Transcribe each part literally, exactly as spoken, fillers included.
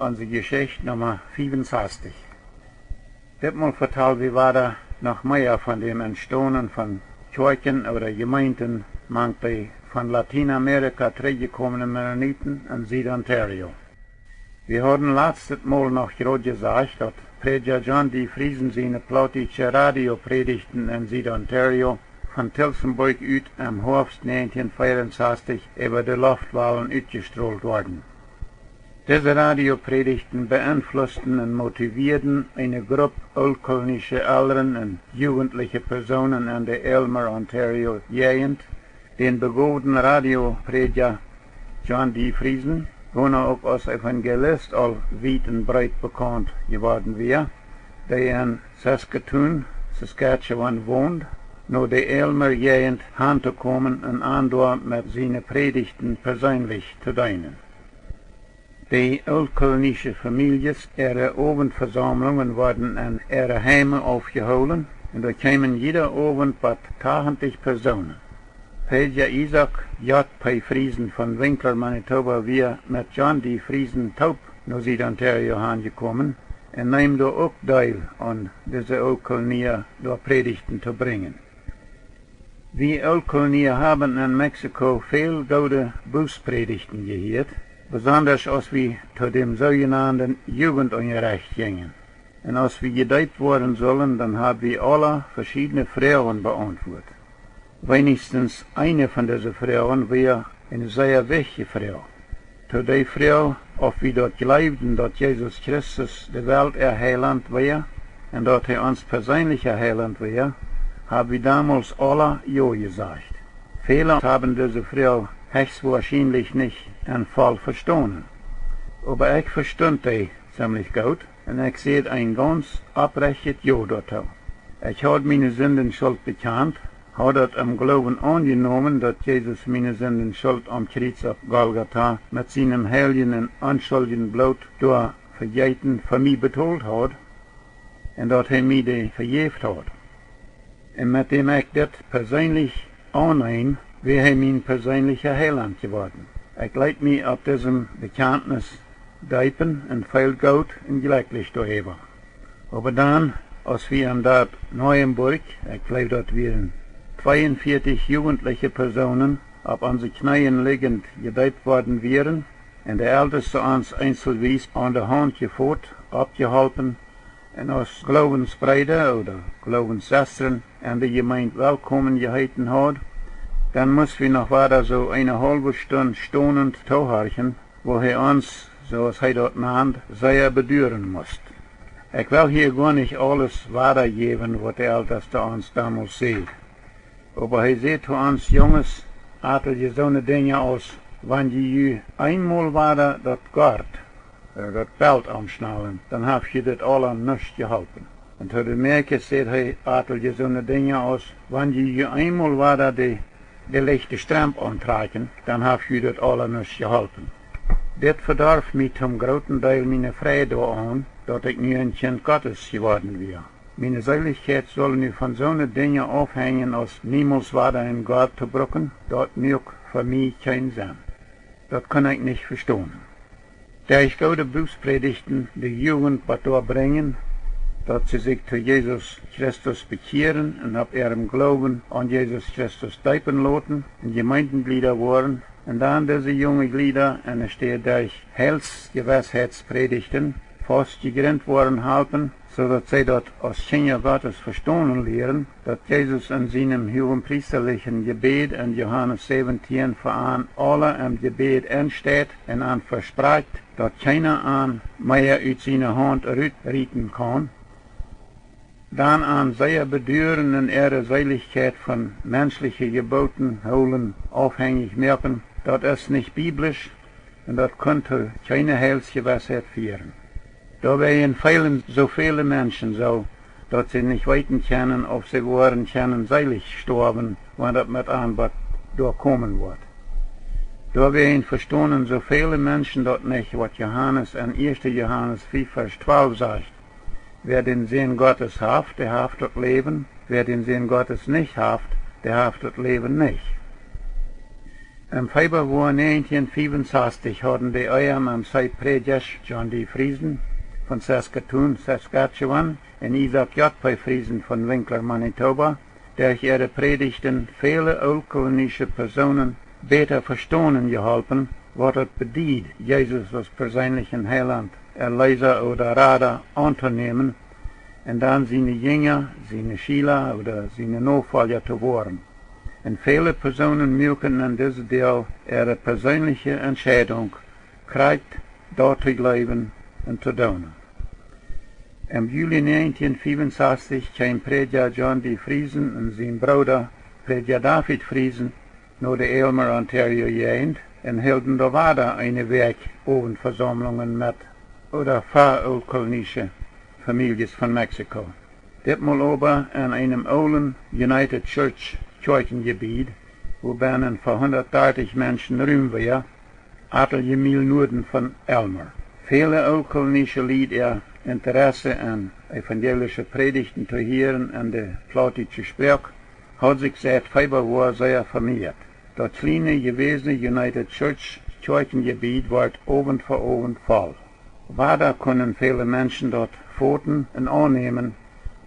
Onse Jeschicht Numma fiefunsastich. Ditmol vetal wie wada noch mea von däm Entstonen von Kjoakjen ooda Jemeenten mank dee von Latienamerika trigjjekomne Mennoniten en Sied-Ontario. Wie hauden latstet Mol noch jrod jesajcht, daut Prädja John D. Friesen siene plautdietsche Radioprädichten en Sied-Ontario von Tillsonburg ut em Hoafst näajentieen fiewunsastich äwa de Loftwalen utjestrolt worden. Dise Radioprädichten beenflussten un motivieeden eene Grupp ooltkolonische Elren un jugentliche Persoonen en de Aylmer, Ontario Jäajent, dän begowden Radioprädja John D. Friesen, woona uk aus Evangelist aul wiet un breet bekaunt jeworden wia, dee en Saskatoon, Saskatchewan wond, no de Aylmer Jäajent han to komen un an doa met siene Prädichten perseenlich to deenen. De ooltkolonische Famieljes äare Owentvesaumlungen worden en äare Heime aufjehoolen, un doa kjeemen jieda Owent bot tachentich Persoonen. Prädja Isaak J. P. Friesen von Winkler, Manitoba, wia met John D. Friesen toop no Sied-Ontario hanjekomen un neem doa uk Deel aun dise Ooltkolonia doa Prädichten to brinjen. Wie Ooltkolonia haben en Mexiko väl goode Bußprädichten jehieet, besondasch aus wie to däm soojenanden Jugendunjarecht jinjen. Un aus wie jedeept woaren sullen, dan hab wie aula veschiedne Froagen beauntwuat. Weenichstens eene von dise Froagen wia eene sea wichtje Froag. To dee Froag, auf wie daut jleewden, daut Jesus Christus de Welt äa Heilaunt wia un daut hee ons perseenlicha Heilaunt wia, hab wie domols aula jo jesajcht. Väle haben dise Froag hechstwoarschienlich nich en voll vestonen. Oba ekj vestunt dee ziemlich goot un ekj säd een gaunz opprechtet Jo doatoo. Ekj haud miene Sindenschult bekjant, haud daut em Gloowen aunjenomen, daut Jesus miene Sindenschult aum Kjriez opp Golgata met sienem heiljen un onschuldjen Bloot doa vejeeten fa mie betolt haud un daut hee mie dee vejäft haud. Un met däm ekj dit perseenlich aunneem, wia hee mien perseenlicha Heilaunt jeworden. Ekj leet mie opp disem Bekjantnis deepen un feeld goot un jlekjlich doaräwa. Oba dan, aus wie en daut Neuenburg, ekj jleew daut wieren tweeunvieetich jugentliche Persoonen, opp onse Kjneeen liejent jedeept worden wieren, un de Elteste ons eenselwies aun de Haunt jefot, oppjeholpen, un aus Gloowensbreeda ooda Gloowenssestren en de Jemeent welkomen jeheeten haud, dan must wie noch wada soo eene haulwe Stund stonent toohorchen, woo hee ons, soo aus hee daut nand, sea beduaren must. Ekj well hia goanich aules wadajäwen, waut de Elteste ons domols säd. Oba hee säd to ons Junges atelje soone Dinja aus: Wan jie ju eenmol wada daut Goat, äh, daut Belt aunschnallen, dan haft ju dit aula nuscht jeholpen. Un to de Mäakjes säd hee atelje soone Dinja aus: Wan jie ju eenmol wada de, de lichte Stremp auntrakjen, dan haft ju dit aula nuscht jeholpen. Dit vedorf mie toom grooten Deel miene Freid doaraun, daut ekj nu een Kjint Gottes jeworden wia. Miene Seelichkjeit sull nu von soone Dinja aufhenjen aus niemols wada een Goat to brucken, daut muak fa mie kjeen Senn. Daut kunn ekj nich vestonen. Derch goode Bußprädichten de Jugent bat doa brinjen, daut see sikj to Jesus Christus bekjieren un opp äarem Gloowen aun Jesus Christus deepen loten un Jemeentenjlieda woaren, un dan dise junge Jlieda enne Städ derch Heilsjewessheitsprädichten faust jejrint woaren halpen, soo daut see daut aus Kjinja Gottes vestonen lieren, daut Jesus en sienem huagenpriestalichen Jebäd en Johanes säwentieen fa an aula em Jebäd ensteit un an vesprakjt, daut kjeena an mea ut siene Haunt rutrieten kaun, dan an sea beduaren un äare Seelichkjeit von menschliche Jebooten hoolen aufhenjich moaken, daut es nich biblisch un daut kunn to kjeene Heilsjewessheit fieren. Doawäajen feelen soo väle Menschen soo, daut see nich weeten kjennen, auf see woaren kjennen seelich stoawen, wan daut met an bat doa komen woat. Doawäajen vestonen soo väle Menschen daut nich, waut Johanes en ieeschte Johanes fief Varsch twalf sajcht: Wäa dän Sän Gottes haft, dee haft daut Läwen, wäa dän Sän Gottes nich haft, dee haft daut Läwen nich. Em Februar negentien fiefunsastich hauden de E M M C Prädjasch John D. Friesen von Saskatoon, Saskatchewan, un Isaac J. P. Friesen von Winkler, Manitoba, derch äare Prädichten väle ooltkolonische Persoonen bäta vestonen jeholpen, waut daut bediet, Jesus aus perseenlichen Heiland, Erleesa ooda Rada auntonämen un dan siene Jinja, siene Schiela ooda siene Nofolja to woaren. Un väle Persoonen muaken en dise Doag äare perseenliche Entscheidunk, krakjt daut to jleewen un to doonen. Em Juli negentien fiefunsastich kjeem Prädja John D. Friesen un sien Brooda Prädja David Friesen no de Aylmer, Ontario Jäajent un hilden doa wada eene Wäakj Owentvesaumlungen met ooda fa ooltkolonische Famieljes von Mexiko. Ditmol oba en eenem oolen United Church Kjoakjenjebied, wua bennen fa hundatdartich Menschen Rum wia, atelje Miel nuaden von Aylmer. Väle ooltkolonische Lied äa Interesse en evangelische Prädichten to hieren en de plautdietsche Sproak haud sikj siet Februar sea vemieet. Daut kjliene jewäsne United Church Kjoakjenjebied wort Owent fa Owent voll. Wada kunnen väle Menschen daut foten un aunnämen,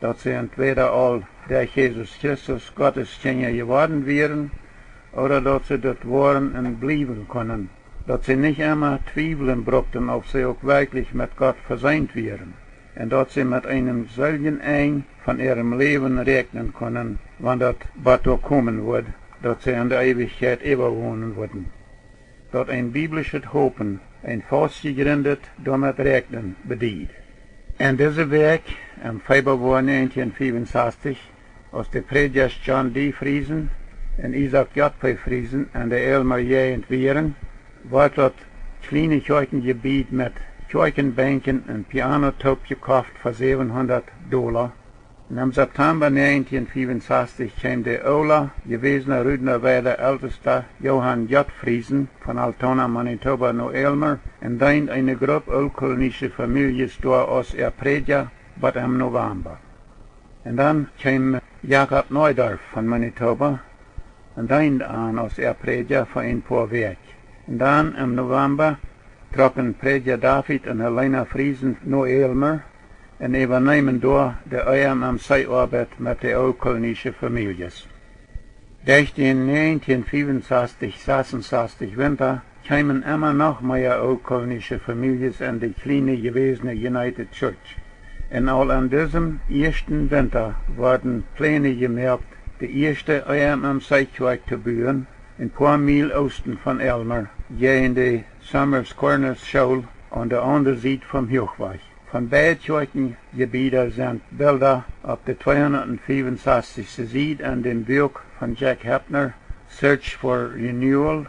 daut see entwäda aul derch Jesus Christus Gottes Kjinja jeworden wieren, ooda daut see daut woaren un bliewen kunnen, daut see nich emma twiewlen bruckten, auf see uk werkjlich met Gott veseent wieren, un daut see met eenem seeljen Enj von äarem Läwen räakjnen kunnen, wan daut bat doa komen wudd, daut see en de Eewichkjeit äwagonen wudden. Daut een biblischet Hopen, een faustjejrindet doamet räakjnen bediet. En dise Wäakj, em Februar negentien fiefunsastich, aus de Prädjasch John D. Friesen un Isaac J. P. Friesen en de Aylmer Jäajent wieren, wort daut kjliene Kjoakjenjebied met Kjoakjenbenkjen un Piano toopjekoft fa säwenhundat Dola. Un em September negentien fiefunsastich kjeem de oola jewäsna Rudnerweider Eltesta Johann J. Friesen von Altona, Manitoba no Aylmer un deend eene Grupp ooltkolonische Famieljes doa aus äa Prädja bat em November. Un dan kjeem Jakob Neudorf von Manitoba un deend an aus äa Prädja fa een poa Wäakj. Un dan em November trocken Prädja David un Helena Friesen no Aylmer un äwaneemen doa de E M M C Oabeit met de ooltkolonische Famieljes. Derch dän negentien fiefunsastich, sasunsastich Winta kjeemen emma noch mea ooltkolonische Famieljes en de kjliene jewäsne United Church. Un aul en disem ieeschten Winta worden Pläne jemoakt, de ieeschte E M M C Kjoakj to buen, een poa Miel oosten von Aylmer, jäajen de Summers Corners School aun de aundre Sied vom Huachwajch. Von beid Kjoakjenjebieda sent Bilda opp de tweehundatfiefunsastichste Sied en däm Buak von Jack Heppner, Search for Renewal,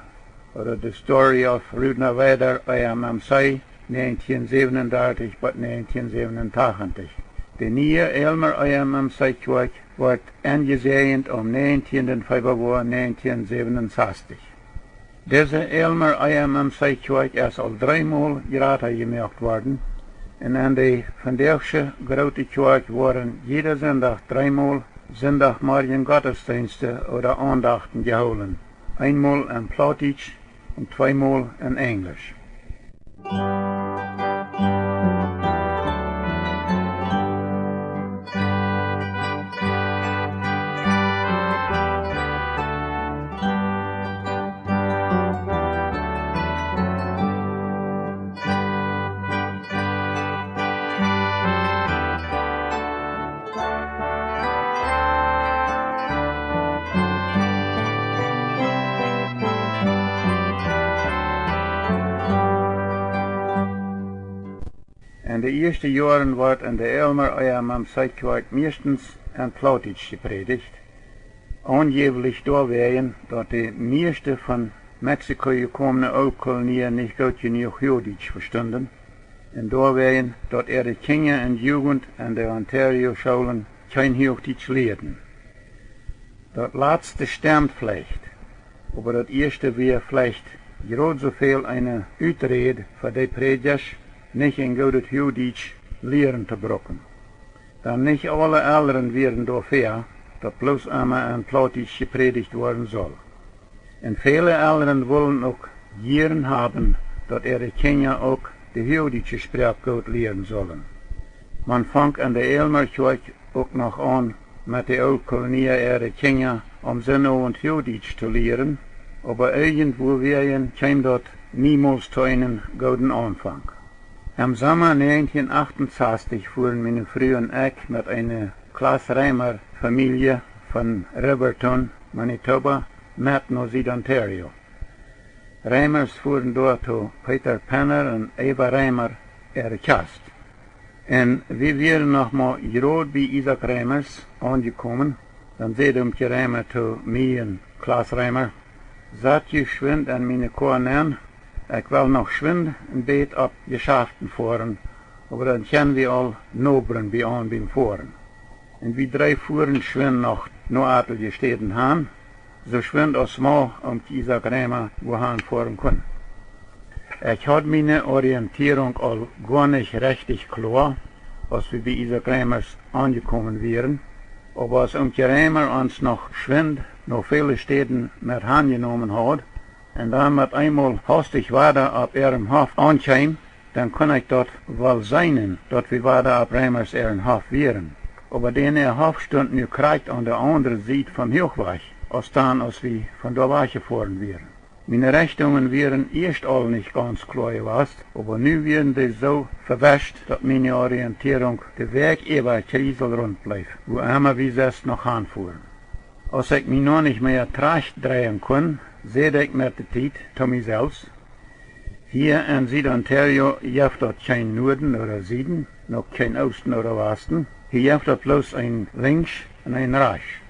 ooda The Story of Rudnerweider E M M C, negentien säwenundartich bat negentien säwenentachentich. De niee Aylmer E M M C Kjoakj wort enjesäajent aum negentienden Februar negentien säwenunsastichtig. Dise Aylmer E M M C Kjoakj es aul dreemol jrata jemoakt worden, un en de vondoagsche groote Kjoakj woaren jieda Sindach dreemol Sindachmorjen Gottesdeenste ooda Aundachten jehoolen, eenmol en Plautdietsch un tweemol en Enjlisch. En de ieeschte Joaren wort en de Aylmer E M M C Kjoakj mieeschtens en Plautdietsch jeprädicht, aunjäwlich doawäajen, daut de mieeschte von Mexiko jekomne Ooltkolonia nich goot jenuach Huachdietsch vestunden, un doawäajen, daut äare Kjinja un Jugent en de Ontario Schoolen kjeen Huachdietsch lieeden. Daut latste stemt veleicht, oba daut ieeschte wia veleicht jrod soo väl eene Uträd fa de Prädjasch, nich een goodet Huachdietsch lieren to brucken. Dan nich aule Elren wieren doafäa, daut bloos emma en Plautdietsch jeprädicht woaren sull. Un väle Elren wullen uk jieren haben, daut äare Kjinja uk de huachdietsche Sproak goot lieren sullen. Maun funk en de Aylmer Kjoakj uk noch aun met de Ooltkolonia äare Kjinja, om Sinowent Huachdietsch to lieren, oba irjentwoo wäajen kjeem daut niemols to eenen gooden Aunfank. Em Somma näajentieen acht un sastich fuaren miene Fru un ekj met eene Klaas Reimer Famielje von Riverton, Manitoba, met no Sied-Ontario. Reimers fuaren doa to Peter Penner un Eva Reimer äare Kjast. Un wie wieren noch mau jrod bie Isaak Reimers aunjekomen, dan säd Omkje Reimer to mie un Klaas Reimer: "Sat jie schwind en miene Koa nenn, ekj well noch schwind een bät opp Jeschaften foaren, oba dan kjenn wie aul Nobren bie aun biem foaren." Un wie dree fuaren schwind noch no atelje Städen han, soo schwind aus mau Omkje Isaak Reimer wua han foaren kunn. Ekj haud miene Orientierunk aul goanich rechtich kloa, aus wie bie Isaak Reimers aunjekomen wieren, oba aus Omkje Reimer ons noch schwind no väle Städen met han jenomen haud un dan met eemol haustich wada opp äarem Hoff aunkjeem, dan kunn ekj daut woll seenen, daut wie wada opp Reimers äaren Hoff wieren. Oba dän äa Hoff stunt nu krakjt aun de aundre Sied vom Huachwajch, aus dan aus wie von doa wajch jefoaren wieren. Miene Rechtungen wieren ieescht aul nich gaunz kloa jewast, oba nu wieren dee soo vewescht, daut miene Orientierunk de Wäakj äwa kjrieselrunt bleef, wua emma wie sest noch han fuaren. Aus ekj mie nu nich mea trajcht dreien kunn, säd ekj met de Tiet to mie selfst: "Hia en Sied-Ontario jeft daut kjeen Nuaden ooda Sieden, noch kjeen Oosten ooda Wasten. Hia jeft daut bloos een linkjsch un een rajchtsch."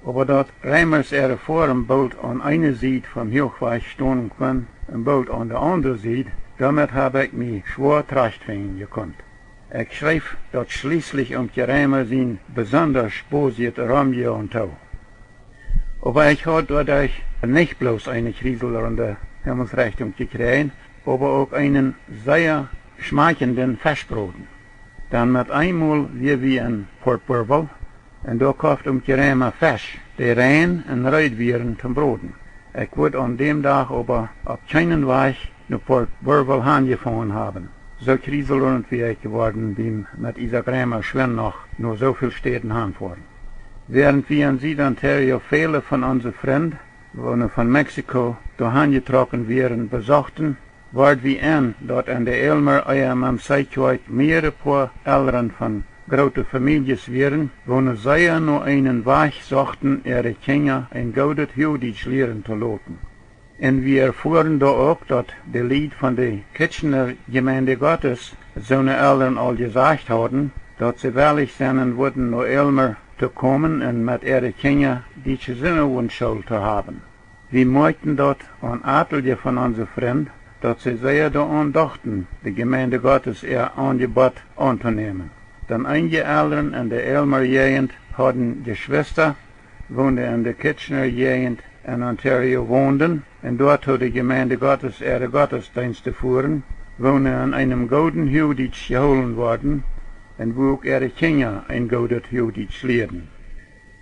Oba daut Reimers äare Foarm boolt aun eene Sied vom Huachwajch stonen kunn un boolt aun de aundre Sied, doamet hab ekj mie schwoa trajchtfinjen jekunt. Ekj schreef daut schlieslich Omkje Reimer sien besondasch bosjet Romjejoagen too. Oba ekj haud doaderch nich bloos eene kjrieselrunde Himmelsrechtunk jekjräajen, oba uk eenen sea schmakjenden Feschbroden. Dan met eemol wia wie en Port Burwell, un doa koft Omkje Reimer Fesch, dee rein un reed wieren toom broden. Ekj wudd aun däm Dach oba opp kjeenen Wajch no Port Burwell han jefongen haben, soo kjrieselrunt wia ekj jeworden biem met Isaak Reimer schwind noch no soo väl Städen han foaren. Wäarent wie en Sied-Ontario väle von onse Frind, woone von Mexiko doa han jetrocken wieren, besochten, word wie en, daut en de Aylmer E M M C Kjoakj mearere poa Elren von groote Famieljes wieren, woone sea no eenen Wajch sochten, äare Kjinja een goodet Huachdietsch lieren to loten. Un wie erfoaren doa uk, daut de Lied von de Kitchener Gemeinde Gottes soone Elren aul jesajcht hauden, daut see wellich sennen wudden no Aylmer to komen un met äare Kjinja dietsche Sinnowentsschool to haben. Wie moakjten daut aun atelje von onse Frind, daut see sea doaraun dochten, de Gemeinde Gottes äa Aunjebott auntonämen. Dan eenje Elren en de Aylmer Jäajent hauden Jeschwista, woone en de Kitchener Jäajent en Ontario wonden un doa to de Gemeinde Gottes äare Gottesdeenste fuaren, woone en eenem gooden Huachdietsch jehoolen worden un wua uk äare Kjinja een goodet Huachdietsch lieeden.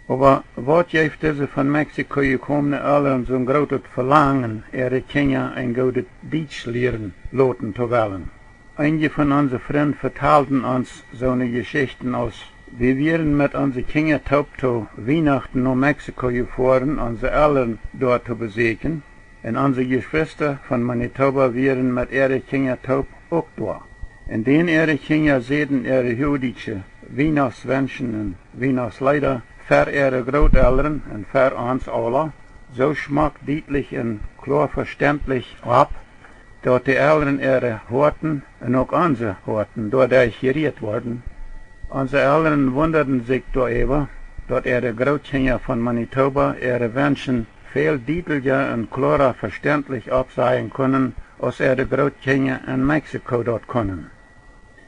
Oba waut jeef dise von Mexiko jekomne Elren soon grootet Velangen, äare Kjinja een goodet Dietsch lieren loten to wellen? Eenje von onse Frind vetalden ons soone Jeschichten aus: "Wie wieren met onse Kjinja toop to Wienachten no Mexiko jefoaren, onse Elren doa to besäkjen, un onse Jeschwista von Manitoba wieren met äare Kjinja toop uk doa. Un dän äare Kjinja säden äare huachdietsche Wienachtswenschen un Wienachtsleeda ver äare Grootelren un ver ons aula soo schmock, dietlich un kloa vestentlich opp, daut de Elren äare Hoaten un uk onse Hoaten doaderch jerieet worden. Onse Elren wundaden sikj doaräwa, daut äare Grootkjinja von Manitoba äare Wenschen väl dietlicha un kloara vestentlich oppsajen kunnen, aus äare Grootkjinja en Mexiko daut kunnen."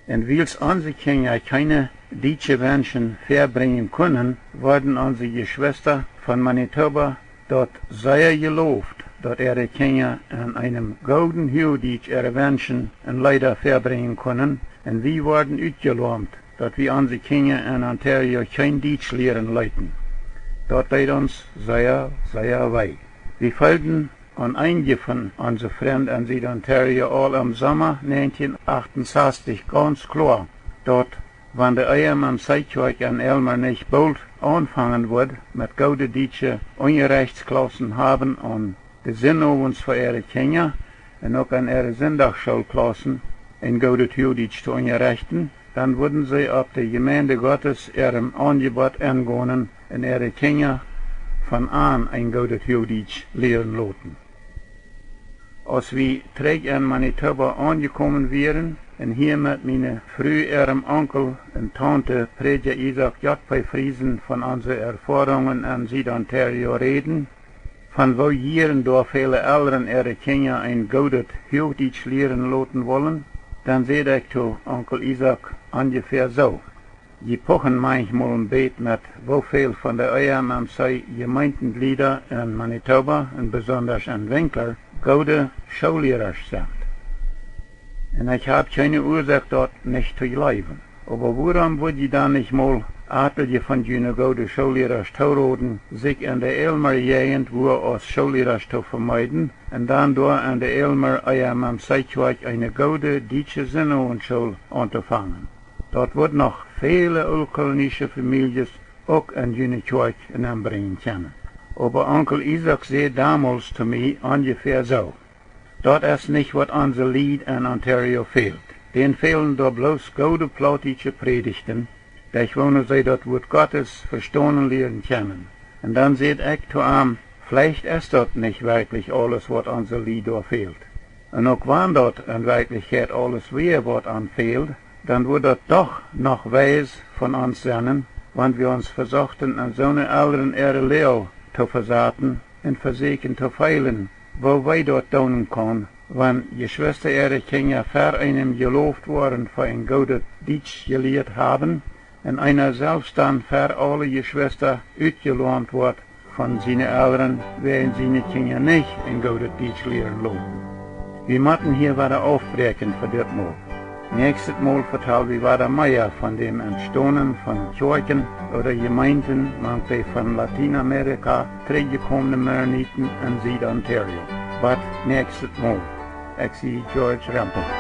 Un wiels onse Kjinja kjeene dietsche Wenschen väabrinjen kunnen, worden onse Jeschwista von Manitoba daut sea jeloft, daut äare Kjinja en eenem gooden Huachdietsch äare Wenschen un Leeda väabrinjen kunnen, un wie worden utjeloamt, daut wie onse Kjinja en Ontario kjeen Dietsch lieren leeten. Daut deed ons sea, sea wee. Wie feelden aun eenje von onse Frind en Sied-Ontario aul em Somma negentien achtensastich gaunz kloa, daut wan de E M M C Kjoakj en Aylmer nich boolt aunfangen wudd met goode dietsche Unjarechtsklaussen haben aun de Sinnowents fa äare Kjinja un uk en äare Sindachschoolklaussen een goodet Huagdietsch to unjarechten, dan wudden see opp de Jemeent Gottes äarem Aunjebott engonen un äare Kjinja von an een goodet Huagdietsch lieren loten. Aus wie trigj en Manitoba aunjekomen wieren un hia met miene Fru äarem Onkel un Taunte, Prädja Isaak J. P. Friesen, von onse Erfoarungen en Sied-Ontario räden, von woo jieren doa väle Elren äare Kjinja een goodet Huagdietsch lieren loten wullen, dan säd ekj to Onkel Isaak onjefäa soo: Jie puchen manchmol een bät met, woo väl von de E M M C Jemeentenjlieda en Manitoba un besondasch en Winkler goode Schoollierasch sent. Un ekj hab kjeene Uasoak, daut nich to jleewen. Oba wuarom wudd jie dan nich mol atelje von june goode Schoollierasch toroden, sikj en de Aylmer Jäajent wua aus Schoollierasch to vemeeden un dan doa en de Aylmer E M M C Kjoakj eene goode dietsche Sinowentsschool auntofangen? Daut wudd noch väle ooltkolonische Famieljes uk en june Kjoakj nenbrinjen kjennen. Oba Onkel Isaak säd domols to mie onjefäa soo: Daut es nich, waut onse Lied en Ontario fält. Dän fälen doa bloos goode plautdietsche Prädichten, derch woone see daut Wuat Gottes vestonen lieren kjennen. Un dan säd ekj to am: Veleicht es daut nich werkjlich aules, waut onse Lied doa fält. Un uk wan daut en Werkjlichkjeit aules wia, waut an fäld, dan wudd daut doch noch weis von ons sennen, wan wie ons vesochten, en soone Elren äare Loag to vesaten un vesieekjen to feelen, woo wee daut doonen kaun, wan Jeschwista äare Kjinja ver eenem jeloft woaren fa een goodet Dietsch jelieet haben, un eena selfst dan ver aule Jeschwista utjeloant woat von siene Elren, wäajen siene Kjinja nich een goodet Dietsch lieren loten. Wie motten hia wada aufbräakjen fa dit Mol. Näakjstet Mol vetal wie wada mea von däm Entstonen von Kjoakjen ooda Jemeenten mank de von Latienamerika trigjjekomne Mennoniten en Sied-Ontario. Bat näakjstet Mol. Ekj sie George Rempel.